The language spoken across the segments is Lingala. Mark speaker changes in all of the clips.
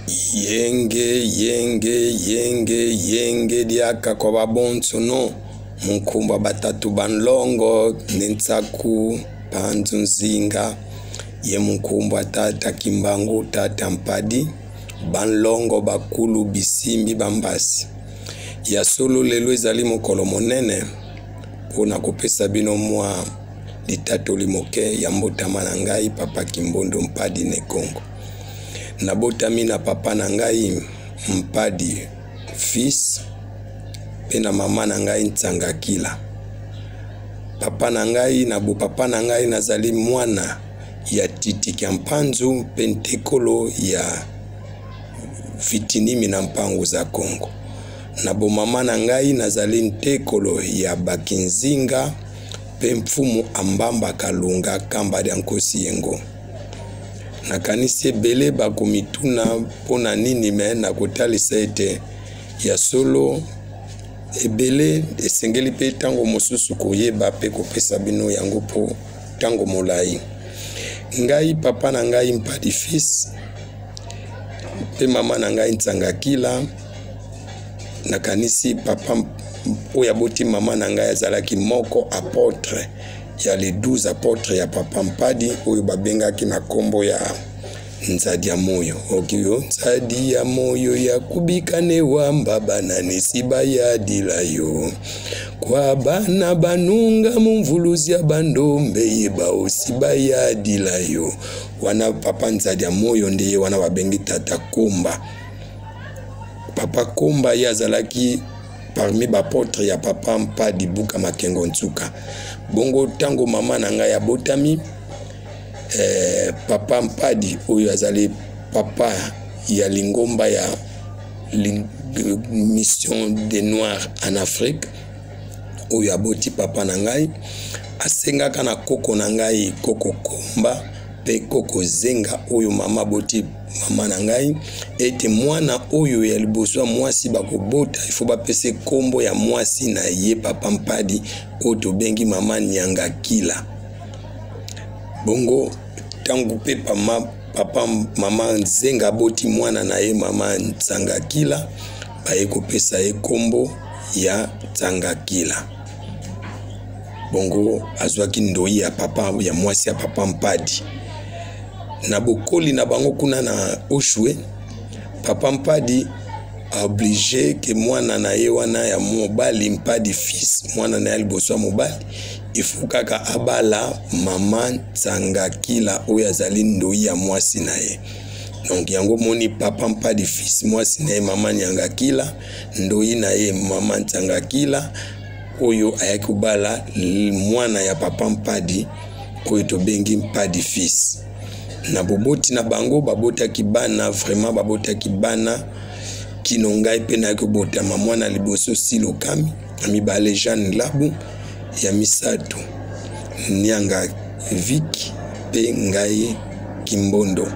Speaker 1: Yenge yenge yenge yenge diaka kwa babonsono munkumbwa batatu banlongo ne nsaku panzu nzinga ye munkumbwa tata kimbangu tata mpadi banlongo bakulu bisimbi bambasi. Ya solo lelo ezali mokolo monene mpo na kopesa bino mwa litatoli moke ya mbotama na ngai papa Kimbondo Mpadi ne Kongo. Nabotami na papa na ngai Mpadi fils mpe na mama na ngai Nsangakila. Papa na ngai na bopapa na ngai nazali mwana ya Titi Kya Mpanzu mpe ntekolo ya Fitinimi na Mpangu za Kongo. Na bomama na ngai nazali ntekolo ya Bakinzinga mpe mfumu Ambamba Kalunga Kamba lya Nkosi Yengo. Nakanisi ebele bakomituna mpo na nini me nakotalisa ete ya solo ebele esengeli mpe ntango mosusu koyeba mpe kopesa bino yango mpo ntango molai. Ngai papa na ngai Mpadi fils mpe mama na ngai Nsangakila. Nakanisi papa oyo aboti mama na ngai azalaki moko apotre ya les 12 apotres ya papa Mpadi oyo babengaki na nkombo ya Nzadi ya moyo okiyo Nzadi ya moyo ya kubika ne wamba bana nisiba ya dila yo kwa bana banunga mumvuluzi ya bandombe ye baosiba ya dila yo. Wana papa Nzadi ya moyo nde ye wana babengi tata Komba. Papa Komba ye azalaki parmi bapotre ya papa Mpadi Buka Makengo Nsuka. Bongo ntango mama na ngai abotami, papa Mpadi oyo azali papa ya lingomba ya mission des Noirs en Afrique oyo aboti papa na ngai, asengaka na koko na ngai koko Komba mpe koko Zenga oyo mama aboti mama na ngai ete mwana oyo ya liboso ya mwasi bakobota ifo bapesa nkombo ya mwasi na ye papa Mpadi oyo tobengi mama Nyangakila. Bongo ntango mpe papa mama Nzenga aboti mwana na ye mama Nsangakila, baye kopesa ye nkombo ya Nsangakila. Bongo azwaki ndoi ya papa ya mwasi ya papa Mpadi. Na bokoli na bango kuna na Oshwe, papa Mpadi oblige ke mwana na ye wana ya mobali Mpadi fils, mwana na ye liboso ya mobali, ifu kaka abala mama Nsangakila oyo azali ndoi ya mwasi na ye. Donc yango moni papa Mpadi fils, mwasi na ye mama Nyangakila, ndoi na ye mama Nsangakila oyo ayaki kobala mwana ya papa Mpadi oyo tobengi Mpadi fils. Na boboti na bango babotaki bana, vraiment babotaki bana kino ngai mpe nayaki kobotama. Mwana liboso Silokami, ya mibale Jeanne Labu, ya misato Nyanga Viki mpe ngai Kimbondo.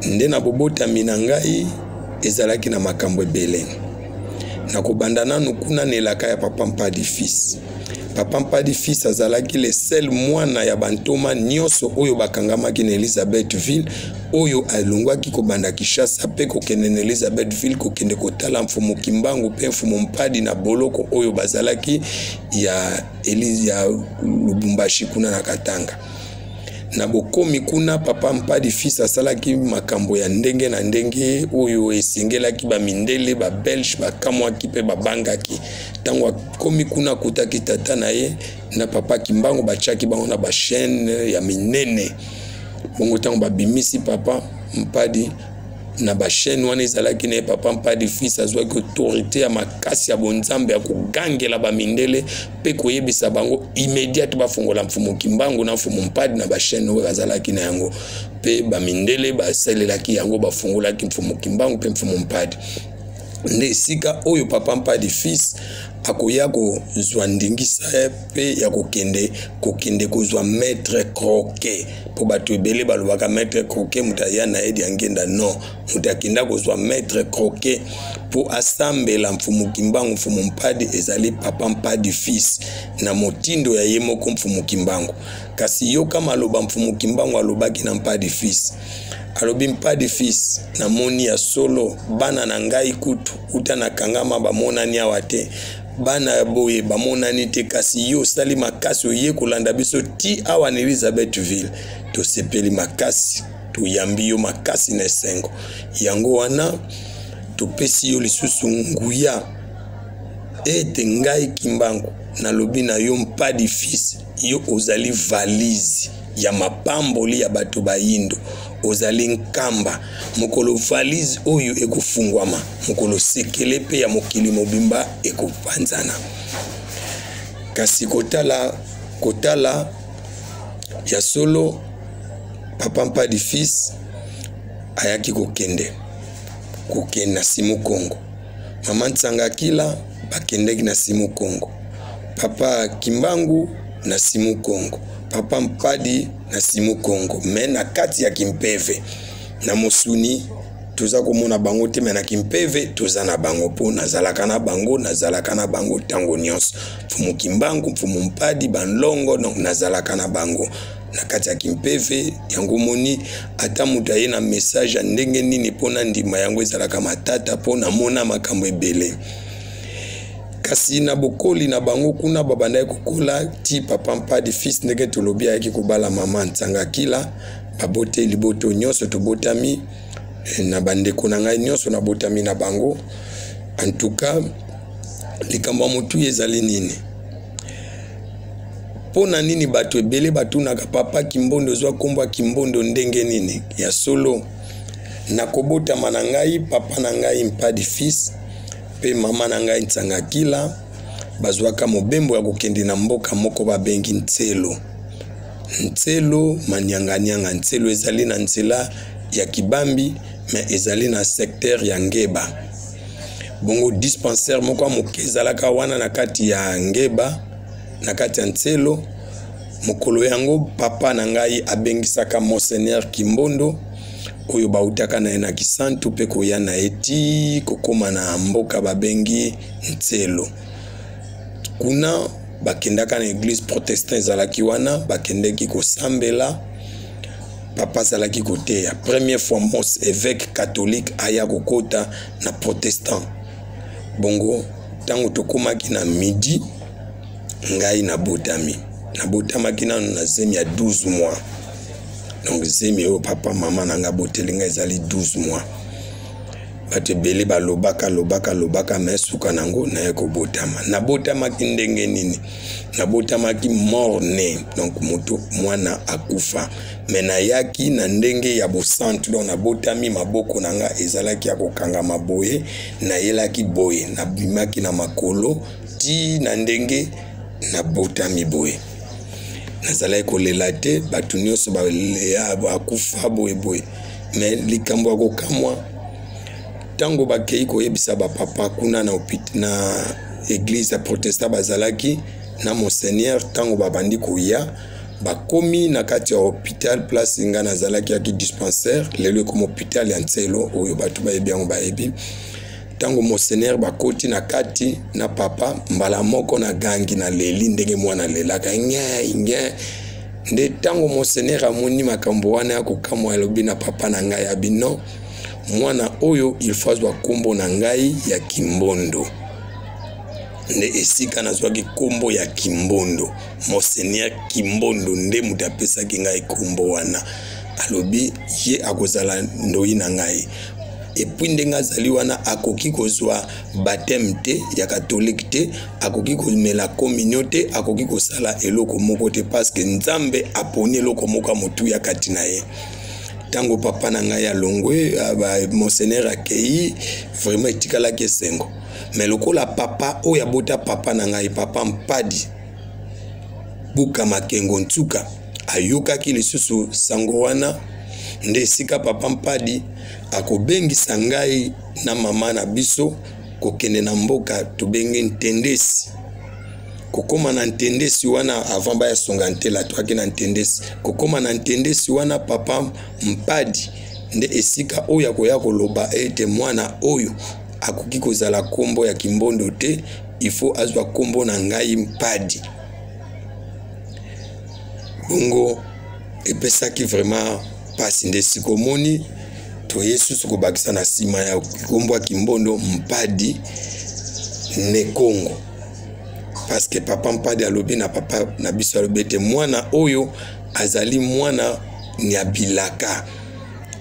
Speaker 1: Nde na bobotami na ngai ezalaki na makambo ebele. Nakobanda nanu kuna na elaka ya papa Mpadi fils. Papa Mpadi fils azalaki le seul mwana ya bantoma nyonso oyo bakangamaki na Elizabethville, oyo alongwaki kobanda Kinshasa mpe kokende na Elizabethville kokende kotala Mfumu Kimbangu mpe Mfumu Mpadi na boloko oyo bazalaki ya Lubumbashi kuna na Katanga. Na bokomi kuna, papa Mpadi fils asalaki makambo ya ndenge na ndenge oyo esengelaki ba mindele, ba belge bakamwaki mpe babangaki. Ntango akomi kuna akutaki tata na ye na papa Kimbangu, batiaki bango na ba chaîne ya minene. Bongo ntango babimisi papa Mpadi na ba chaîne wana ezalaki na ye, papa Mpadi fils azwaki autorité ya makasi ya bonzambe ya kogangela ba mindele mpe koyebisa bango immédiate bafongola Mfumu Kimbangu na Mfumu Mpadi na ba chaîne oyo bazalaki na yango. Mpe ba mindele basalelaki yango, bafungolaki Mfumu Kimbangu mpe Mfumu Mpadi. Nde esika oyo papa Mpadi fils akoya kozwa ndingisa mpe ya kokende kozwa maître Croquet, mpo bato ebele balobaka maître Croquet moto aya na ye Diangenda. Non, moto akenda kozwa maître Croquet mpo asambela Mfumu Kimbangu Mfumu Mpadi ezali papa Mpadi fils na motindo ya ye moko Mfumu Kimbangu. Kasi yoka maloba Mfumu Kimbangu alobaki na Mpadi fils. Alobi Mpadi fils, namoni ya solo bana na ngai kutu uta nakangama bamonani awa te, bana ya boye bamonani te, kasi yo osali makasi oye kolanda biso ti awa na Elizabethville. Tosepeli makasi, toyambi yo makasi na esengo. Yango wana topesi yo lisusu nguya ete ngai Kimbangu nalobi na yo Mpadi fils, yo ozali valise ya mapamboli ya bato bayindo, ozali nkamba. Mokolo valise oyo ekofungwama, mokolo sekele mpe ya mokili mobimba ekopanzana. Kasi kotala kotala ya solo, papa Mpadi fils ayaki kokende kokende na Simu Kongo. Mama Ntsanga Akila bakendeki na Simu Kongo, papa Kimbangu na Simu Kongo, papa Mpadi na Simu Kongo. Me na kati ya Kimpeve na mosuni toza komona bango te, me na Kimpeve toza na bango, mpo nazalaka na bango, nazalaka na bango ntango nyonso. Mfumu Kimbangu, Mfumu Mpadi, banlongo, donc nazalaka na bango na kati ya Kimpeve. Yango moni ata moto aye na message ya ndenge nini mpo na ndima yango ezalaka matata, mpo namona makambo ebele. Kasi na bokoli na bango kuna babandaki kokola ti papa Mpadi fils, ndenge tolobi, ayaki kobala mama Ntsanga Kila. Babote liboto nyonso tobotami na bandeko na ngai nyonso nabotami na bango. En tout cas, likambo ya motuya ezali nini? Mpo na nini bato ebele batunaka papa Kimbondo ozwa nkombo ya Kimbondo ndenge nini? Ya solo, na kobotama na ngai, papa na ngai Mpadi fils mpe mama na ngai Ntsanga Kila bazwaka mobembo ya kokende na mboka moko babengi Ntselo. Ntselo manianganianga. Ntselo ezali na nzela ya Kibambi, me ezali na secteur ya Ngeba. Bongo dispensaire moko ya moke ezalaka wana na kati ya Ngeba, na kati ya Ntselo. Mokolo yango papa na ngai abengisaka Monseigneur Kimbondo oyo bautaka na ye na Kisantu mpe koya na ye ti kokóma na mboka babengi Ntselo. Kuna bakendaka na eglise protestant ezalaki wana, bakendeki kosambela. Papa azalaki koteya première fois mos évêque catholique aya kokota na protestant. Bongo ntango tokomaki na midi, ngai nabotami, nabotamaki nanu na zemi ya 12 mois. Donc zemi oyo papa mama na ngai aboteli ngai ezali 12 mois. Bato ebele balobaka lobaka lobaka, me suka nango naye kobotama. Nabotamaki ndenge nini? Nabotamaki mort né, donc moto mwana akufa, me nayaki na ndenge ya bosantu. Donc nabotami, maboko na nga ezalaki ya kokangama boye, nayelaki boye, nabimaki na makolo ti na ndenge nabotami boye. Nazalaki kolela te, bato nyonso bakufa boye boye. Me likambo ya kokamwa, ntango bakei koyebisa bapapa kuna na, na eglise ya protestant bazalaki na monseigneur, ntango babandi koya, bakomi na kati ya hôpital place ngai nazalaki, yaki dispensaire, lelo ekoma hôpital ya Ntselo oyo bato bayebi yango bayebi. Ntango monseigneur bakoti na kati na papa, mbala moko na gangi, na leli ndenge mwana alelaka nge nge. Nde ntango monseigneur amoni makambo wana ya kokamwa, alobi na papa na ngai, abi non, mwana oyo il faut azwa nkombo na ngai ya Kimbondo. Nde esika nazwaki nkombo ya Kimbondo, monseigneur Kimbondo nde moto apesaki ngai nkombo wana. Alobi ye akozala ndoi na ngai, epuis ndenge azali wana akoki kozwa bateme te ya katolike te, akoki komela communion te, akoki kosala eloko moko te, parceke Nzambe aponi eloko moko ya motuya kati na ye. Ntango papa na ngai alongwe, monseigneur akei, vraiment etikalaki esengo. Me lokola papa oyo abota papa na ngai, papa Mpadi Buka Makengo Ntsuka, ayokaki lisusu sango wana, nde esika papa Mpadi akobengisa ngai na mama na biso kokende na mboka tobenge Ntendesi. Kokóma na Ntendesi wana, avant baya songa ntela, toyaki na Ntendesi. Kokóma na Ntendesi wana, papa Mpadi nde esika oyo akoya koloba ete mwana oyo akoki kozala nkombo ya Kimbondo te, il faut azwa nkombo na ngai Mpadi. Bongo epesaki vraiment Pasi nde sikomoni toye susu kobakisa na nsima ya nkombo ya Kimbondo Mpadi ne Kongo, parce que papa Mpadi alobi na papa na biso, alobi ete mwana oyo azali mwana ya bilaka,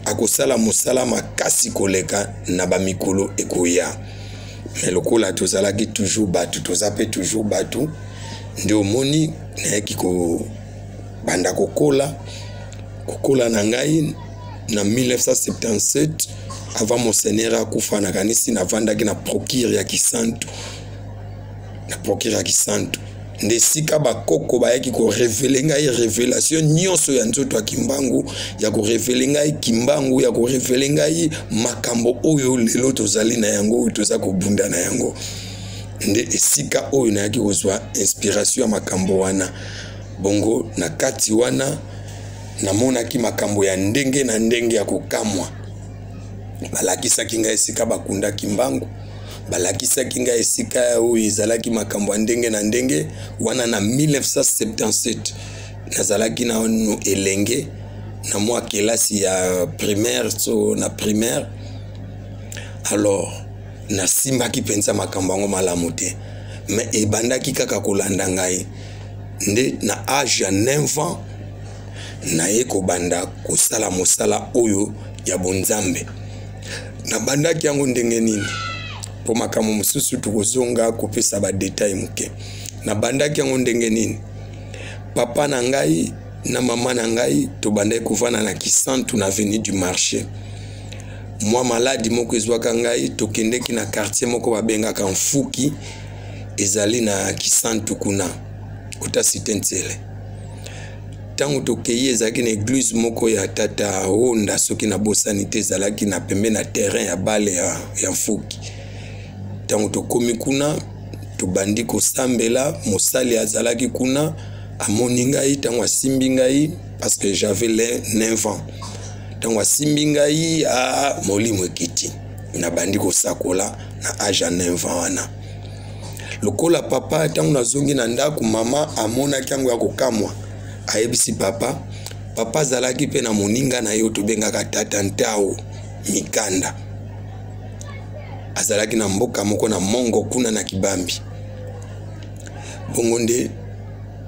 Speaker 1: akosala mosala makasi koleka na bamikolo ekoya. Me lokola tozalaki toujours bato, toza mpe toujours bato, nde omoni nayaki kobanda kokola. Kokola na ngai na 1977, avant monseigneur akufa, nakanisi navandaki na procure ya Kisantu. Na procure ya Kisantu nde esika bakoko bayaki korévéler ngai révélation nyonso ya nzoto ya Kimbangu, ya korévéler ngai Kimbangu, ya korévéler ngai makambo oyo lelo tozali na yango, oyo toza kobunda na yango. Nde esika oyo nayaki kozwa inspiration ya makambo wana. Bongo na kati wana namonaki makambo ya ndenge na ndenge ya kokamwa. Balakisaki ngai esika bakunda Kimbangu, balakisaki ngai esika oyo ezalaki makambo ya ndenge na ndenge wana. Na 1977 nazalaki nanu elenge, na mwa kelasi ya primaire, so na primaire. Alors nasimbaki mpenza makambo yango malamu te, me ebandaki kaka kolanda ngai. Nde na age ya 9 ans naye kobanda kosala mosala oyo ya bonzambe. Nabandaki yango ndenge nini? Mpo makambo mosusu tokozonga kopesa badétails moke. Nabandaki yango ndenge nini? Papa na ngai na mama na ngai tobandaki kovanda na Kisantu, na avenue du Marché. Mwa maladi moko ezwaka ngai, tokendeki na quartier moko babengaka Mfuki, ezali na Kisantu kuna, kota cité Ntsele. Ntango tokei, ezalaki na église moko ya tata Honda, soki nabosani te, ezalaki na pembe na terrain ya bale ya Mfuki. Ntango tokómi kuna, tobandi kosambela. Mosali azalaki kuna, amoni ngai. Ntango asimbi ngai, parce que j'avais les 9 ans, ntango asimbi ngai, a molimo ekiti, nabandi kosakola na age ya 9 ans wana. Lokola papa, ntango nazongi na ndako, mama amonaki yango ya kokamwa, ayebisi papa. Papa azalaki mpe na moninga na ye oyo tobengaka tata Ntao Mikanda, azalaki na mboka moko na Mongo kuna na Kibambi. Bongo nde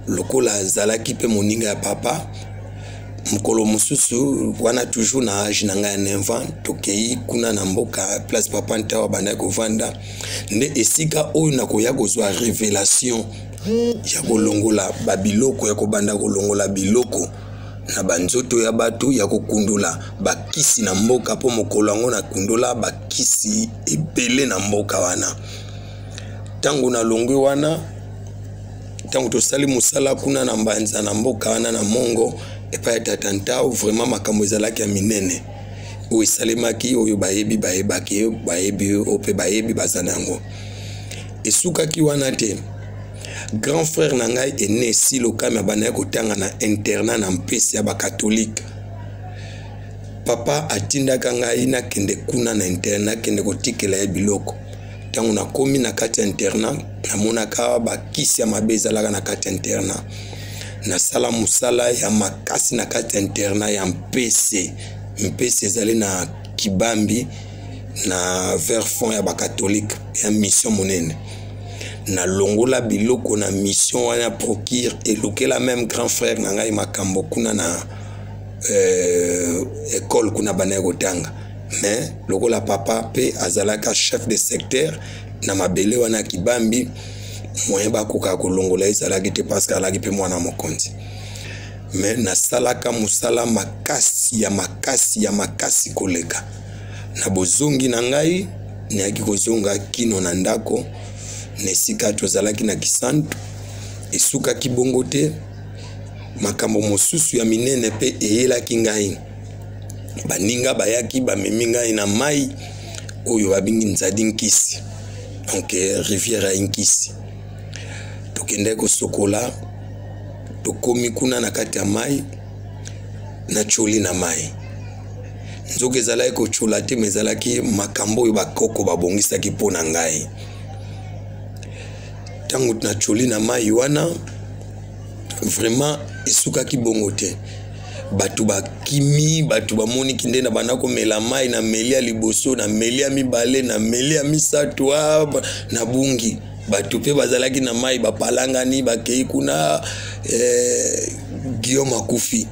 Speaker 1: lokola azalaki mpe moninga ya papa, mokolo mosusu wana, toujours na age na ngai ya 9 ans, tokei kuna na mboka place papa Ntao abandaki kovanda. Nde esika oyo nakoya kozwa révélation ya kolongola babiloko, ya kobanda kolongola biloko na banzoto ya bato, ya kokundola bakisi na mboka. Mpo mokolo yango nakundola bakisi ebele na mboka wana. Ntango nalongwi wana, ntango tosali mosala kuna na Mbanza, na mboka wana na Mongo, epai ya tata Ntao, vraiment makambo ezalaki ya minene oyo esalemaki. Oyo bayebi bayebaki, bayebi oyo mpe bayebi baza na yango. Esukaki wana te. Grand frère na ngai ene Silokami abandaki kotanga na internat na Mpesi ya bakatolike. Papa atindaka ngai nakende kuna na internat, nakende kotikela ye biloko. Ntango nakomi na kati ya internat, namonaka bakisi ya mabe ezalaka na kati ya internat. Nasala mosala ya makasi na kati ya internat ya Mpese. Mpese ezali na Kibambi, na vers fond ya bakatolike, ya mission monene. Nalongola biloko na mission wana procure, elukela même grand frère na ngai makambo kuna na école kuna bandaki kotanga. Mais lokola papa mpe azalaka chef de secteur na mabele wana ya Kibambi, moyen bakoka kolongola ezalaki te, parce que azalaki mpe mwana mokonzi. Me nasalaka mosala makasi ya makasi ya makasi koleka. Na bozongi na ngai, nayaki kozonga kino na ndako na esika tozalaki na Kisantu. Esukaki bongo te. Makambo mosusu ya minene mpe eyelaki ngai. Baninga bayaki, bamemi ngai na mai oyo babengi Nzadi Nkisi, donc rivière ya Nkisi. Tokendaki kosokola. Tokomi kuna na kati ya mai, nacoli na mai. Nzoka ezalaki kotyola te, me ezalaki makambo oyo bakoko babongisaki mpo na ngai. Ntango nacoli na mai wana, vraiment esukaki bongo te. Bato bakimi, bato bamoniki nde na banda komela mai, na meli ya liboso, na meli ya mibale, na meli ya misato, nabungi. Bato mpe bazalaki na mai bapalangani, bakei kuna, Guillaume akufi,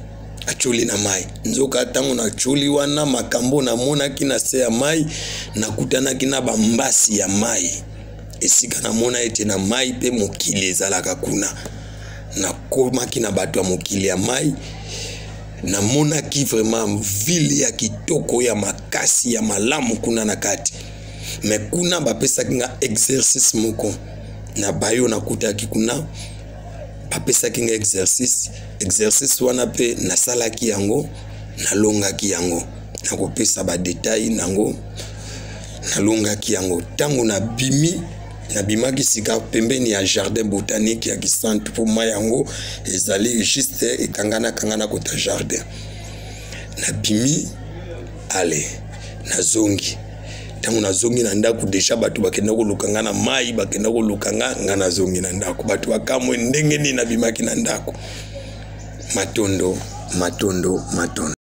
Speaker 1: acoli na mai. Nzoka ntango nacoli wana, makambo namonaki na se ya mai, nakutanaki na bambasi ya mai. Esika namona ete na mai mpe mokili ezalaka kuna, nakomaki na bato ya mokili ya mai. Namonaki vraiment ville ya kitoko, ya makasi, ya malamu kuna na kati. Me kuna bapesaki nga exercice moko na bayo nakutaki kuna, bapesaki nga exercice. Exercice wana mpe nasalaki yango, nalongaki yango. Nakopesa badetail nango. Nalongaki yango. Ntango nabimi, nabimaki sika pembeni ya jardin botanique ya Kisantu, mpo mai yango ezali juste ekangana kangana kota jardin. Nabimi, ale nazongi. Ntango nazongi na ndako, deja bato bakenda koluka nga na mai, bakenda koluka nga. Nga nazongi na ndako, bato bakamwe ndenge nini nabimaki na ndako. Matondo, matondo, matondo.